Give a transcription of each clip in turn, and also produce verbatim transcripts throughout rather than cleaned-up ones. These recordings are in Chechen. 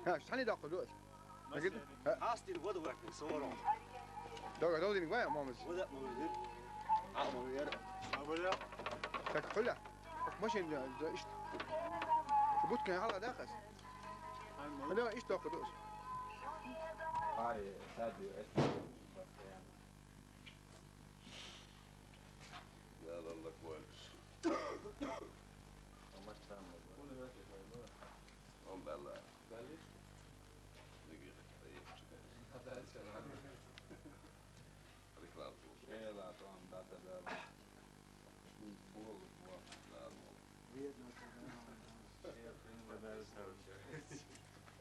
ХӀа, цхьанне даккха ду ас? Дагад? ХӀа. Хьастир вада вакни, сорон. Дага, дага, динг вай, мамас. Вада, мамас. А, мамас, яра. А, вада. Так, хула. Машин, да, да, ишт. Шу будка хала дахас. Ай, мамас. Да, ишт даккха ду ас. Ай, сади, эс. Постоянно. يا لله كويس. هم بالله. دقيقة. ركلام. شيلا، توم، داتا، داتا.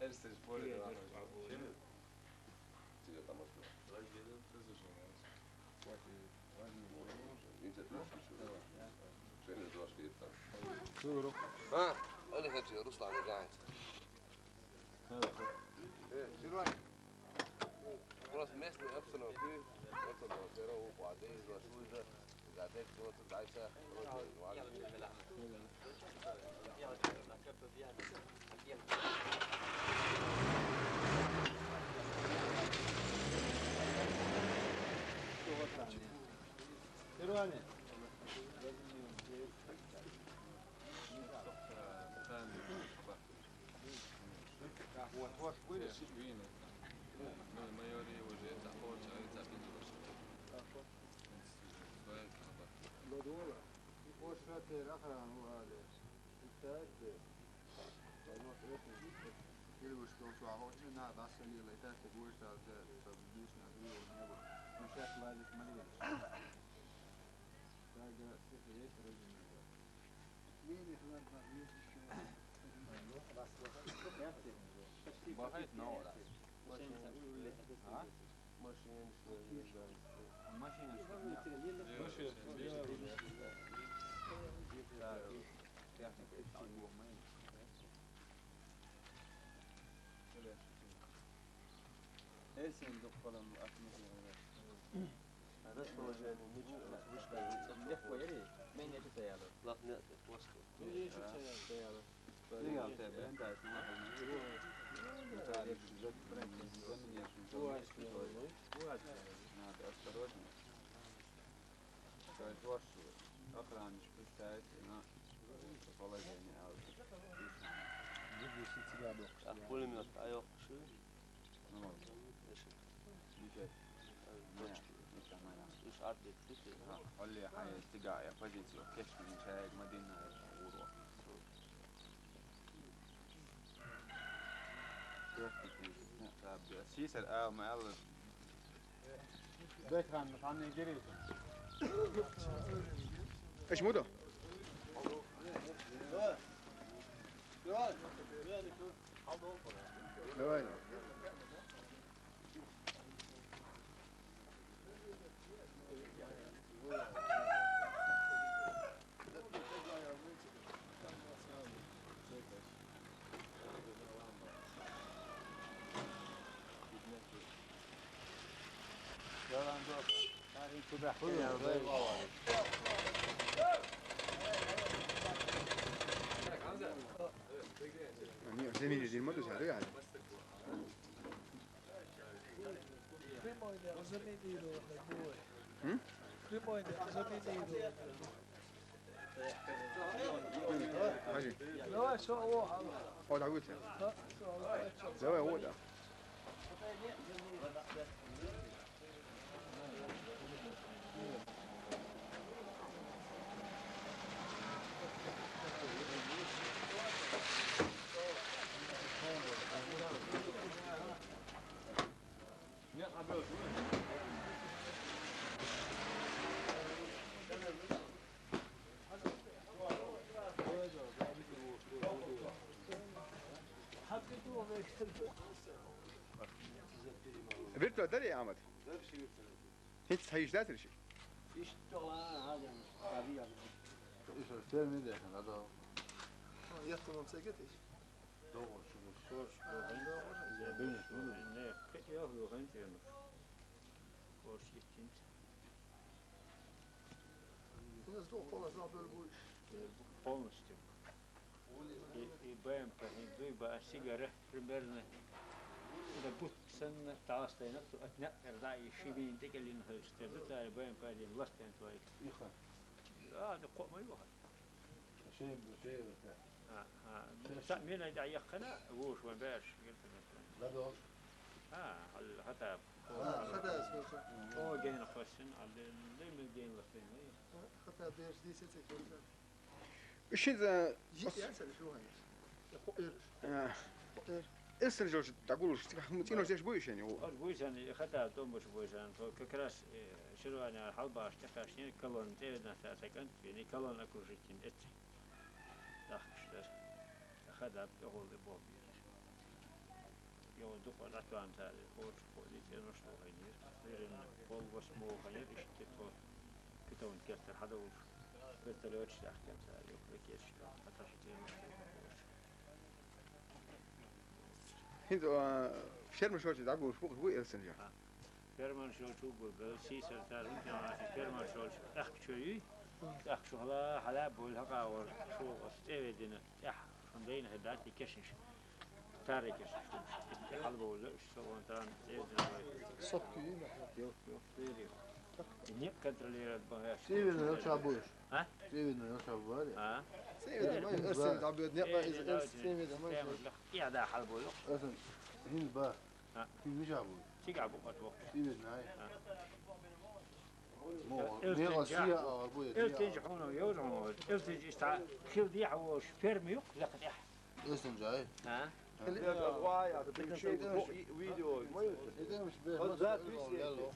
Эр сеш боре да. Шеме? Тига тамаш. Инче трошки шо. Шеме трошки там. Ха, али хаджи, Руслан, гайт. Э, Ширвани. Просто местный обстановка, обстановка, уклади, заслужи, гадек, просто дальше, просто. Ширвани. Майори уже захоча, и запитуваш. Лодола. И ош шатер ахран вале. Итак, да. Оно это. Или вы что, что, а вот не надо, а сами летать, ты будешь, да, да, да, будешь на дверь, не было. Ну, сейчас ладит, смотри. Так, да, всех есть, вроде не было. Бахать на ура. А? Машина, что ли, да. Машина, что ли? Нет. Так, техника, там двух мы. Эсен духалам атмосфера. Расположение, ничего, вышка, легко, ери, менее это стояло. Лахне, вошка. Стояло. Стояло. Стоял, ты, блин, да, это надо. Надо осторожно. То есть ваш охранник представится на положение. А вот. Видишь, у тебя док. А пулемёт, а я хочу. Ну, мешать. Точки. Уж отбить, ты. Олли, хай, стига, я позицию. Кешки, мешает, Мадина, урок. Сисер, а, мы, а, Бекхан, ханны гирейсен. Эш мудо? Давай. Они, они не дерьмо, то есть, а реально. Прямой, да, заменили. М? Прямой, да, заменили. Haji. Давай, всё, о, о. О, да, выйти. Да, всё, давай, всё. Давай, о, да. Виртуал дарий, Ахмад? ХӀинца хьайш дац ши? Иштта ла, хьажам, хьажам. Иштта ферме дехна, да. Яхту вам сегетиш? Догъур шу, шу, шу. Я биниш, ну. Не, кхе, я ху хен тирну. Корш итинт. У нас дохур полностью. И, и Б М П, и дуй баш Цигара, примерно, да бутт санна, тӀаластайна, цу атнеӀ тӀера дӀа и ши мин тӀекӀеллина хӀоьжуш тера ду, цара байн падин ластайн твай. Иха. А, да кхо май ваха. Ши, ши, да. А, а. Ши. Са мина дӀа яххана, вуш ван беш, гиртана. Да долш. А, хӀал хата. А, хата схоша. О, гейна хвасин, а де, де мил гейн ластайн. Хата беш десять секунд. Ши за Жи ясали шу ханиш. Э, Эсен жолчу дӀагулуш, цӀинош деш буй шен, о? Ош буйсан, хата томбуш буйсан, то как раз, э, ширваня халбаш, тӀехаш, не колонн, тевна са секунд, не колонн окружить кин эци. Дахкаш дер. Хада тӀехулды боб бираш. Йо, дукха латван цари, оч, холи, тӀенош тухайнир. Лерин пол восьмого хайнир, ишти то, питон кертер хадауш. Вертолёт штахтен цари, ракет штах, аташи тӀенош тухайнир. ХӀинца, а, ферма шочи дӀагуш букъ бу элсен жа. А, ферма шочи угу бел, сисар цар хӀинца ферма шочи тӀехчои, тӀехчу хала, хала бул хакъа вар, шу ас тӀеведина, тӀех, шун дейна хадати кешниш. Таре кешниш, тӀехал бул, шу вон тан тӀеведина вай. Сопки, да? Йо, йо, тери. Не контролировать багаж. Северный, я чабуешь. А? Северный, я чабуешь. А? Северный, мы, Эрсен, да, бьёт, не, Э, из, не, из, давайте. Северный, мы, Прямо для, я, да, халбой. Эрсен, хин ба. А. Хин не чабуешь. Тига бу, от бу. Северный. А. Мо, Элтен не, Россия, Джа. А, будет, Элтен не, Джа, хуна, йо, хуна. Элтен Джа, ста, хил ди, хавош, ферми юк, лакъ, я. Эрсен Джа. А? А. Видео. Идем, видео. Вот, да, видео.